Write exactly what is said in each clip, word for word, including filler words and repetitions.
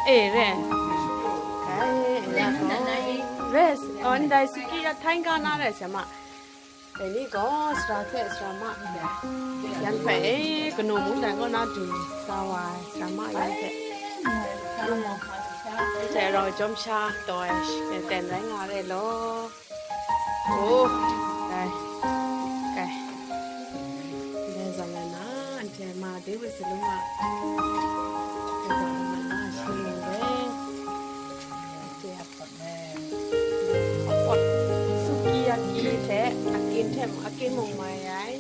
Eh, re. Ai, ya ko. Re, oh, ndai suki ya thai ga na re, sa ma. Dai ni gaw, sara hte sara ma, yan hpe, eh, kanu mung dai kaw na du sa wa ai, sara ma yan hpe. Hte rau jawm sha taw ai, sh-, ten rai nga re law. Oh, dai, kai. Dai zawn na, anhte ma de we sa lu ma. Dai zawn na, shi lu we. Suki a ki hte, a kin hte, a kin mung mai ai.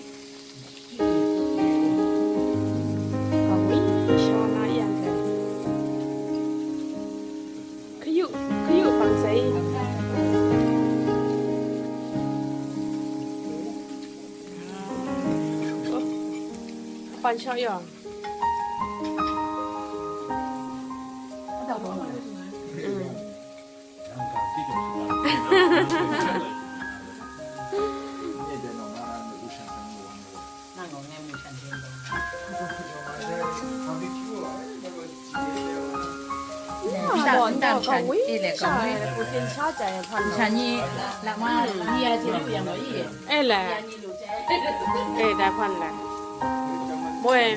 Awi, sha na yan hte. Kayu, kayu bang sai. Pan shau yaw. Mm. Eh, le. Eh, dai hpan le. Moi.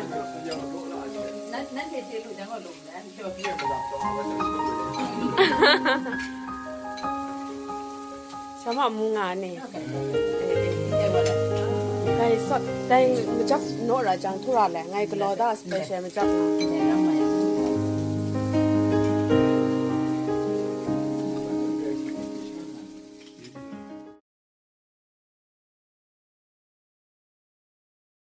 Sa ma mu nga ni. Eh, eh. Dai sawt, dai majap naw ra jang, htura le, ngai galaw da special majap nga.